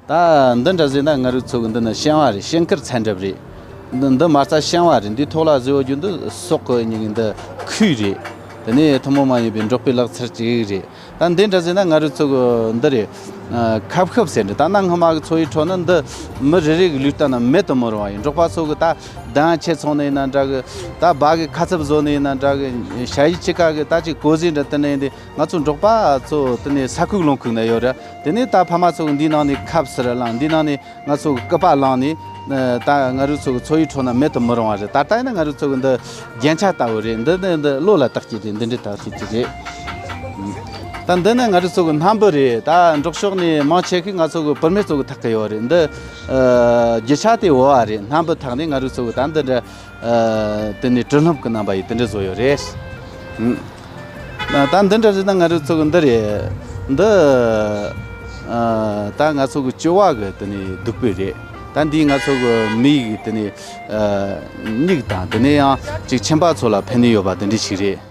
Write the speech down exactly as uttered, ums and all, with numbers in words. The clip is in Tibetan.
ད་འདི་འདྲ་ཟེར་ན་ང་རང་ཚོ་གི་འདི་ནི་ཤིང་བ་རེད། ཤིང་ཁུར་ཚན་གྲབས་རེད། འདི་འདི་མ་རྩ་ཤིང་བ་རེད། འདི་ཐོག་ལ་བཟོས་ཡོད་རྒྱུ་འདི་སོག་གི་ཉིན་འདི་ཁོས་རེད། དེ་ནས་ཐུན་མོང་མ་ཡིན་པའི་འབྲོག་པའི་ལག་རྩལ་ཅིག་རེད། ད་འདི་འདྲ་ཟེར་ན་ང་རང་ཚོ་གི་འདི་རེད། ཨ། ཁབ་ཁབ་ཟེར་འདྲ། ད་ནངས་སྔ་མ་གི་འཚོ་བའི་ཁྲོད་ན་འདི་མི་རེ་རེ་གི་ལུས་རྟེན་ན་མེད་དུ་མི་རུང་བ་ཡིན། འབྲོག་པ་ཚོ་གི་ད་གདན་ཆས་ཚོང་ནས་ཡིན་ན་འདྲ་གི། ད་སྦ་གི་ཁ་ཚབ་བཟོ་ནས་ཡིན་ན་འདྲ་གི། ཞ་ཡི་ཆི་ཀ་གི་ད་ཅིག་གོས་ཟས་འདྲ་བསྟན་ནས་ཡིན་དེ། ང་ཚོ་འབྲོག་པ་ཚོ་དེ་ནས་ས་ཁུག་ལུང་ཁུག་ན་ཡོད་ར། དེ་ནས་ད་ཕ་མ་ཚོ་གི་འདིའི་ནང་ནས་ཁབ་སིར་བླངས། འདིའི་ནང་ནས་ང་ཚོ་གི་སྐུད་པ་བླངས་ནས། ཨ། ད་ང་རང་ཚོ་གི་འཚོ་བའི་ཁྲོད་ན་མེད་དུ་མི་རུང་བ་རེད། ད་ལྟ་ཡིན་ན་ང་རང་ཚོ་གི་འདི་རྒྱན་ཆ་ལྟ་བུ་རེད། འདི་ནི་འདི་བློ་ལ་བཏགས་ཀྱི་རེད། འདི་འདྲའི་བཏགས་ཀྱི་རེད། ད་འདི་ནི་ང་རང་ཚོ་གི་སྣམ་བུ་རེད། ད་འབྲོག་ཕྱོགས་ནས་མང་ཆེ་ཤོས་ང་ཚོ་གི་བུད་མེད་ཚོ་གི་འཐག་གི་ཡོད་རེད། འདི། ཨ། རྒྱུ་ཆ་དེ་བོ་བ་རེད། སྣམ་བུ་འཐག་ནས་ང་རང་ཚོ་གི་ད་འདི་འདྲ། ཨ། དེ་ནས་དྲི་ལྷམ་གྱི་རྣམ་པ་ཡིས་དེ་འདྲ་བཟོས་ཡོད་རེད། ཨ། ད་འདི་འདྲ་ཟེར་ན་ང་རང་ཚོ་གི་འདི་རེད། འདི། ཨ། ད་ང་ཚོ་གི་ཅོ་བ་གི་དེ་ནས་བདུག་སྤོས་རེད། ད་འདི་ང་ཚོ་གི་མི་ཡི་དེ་ནས། ཨ། མྱིག་དང་དེ་ནས་ཡང་ཅིག་མཆིན་པ་ཚོ་ལ་ཕན་ནུས་ཡོད་པ་དེ་འདྲ་ཞིག་རེད།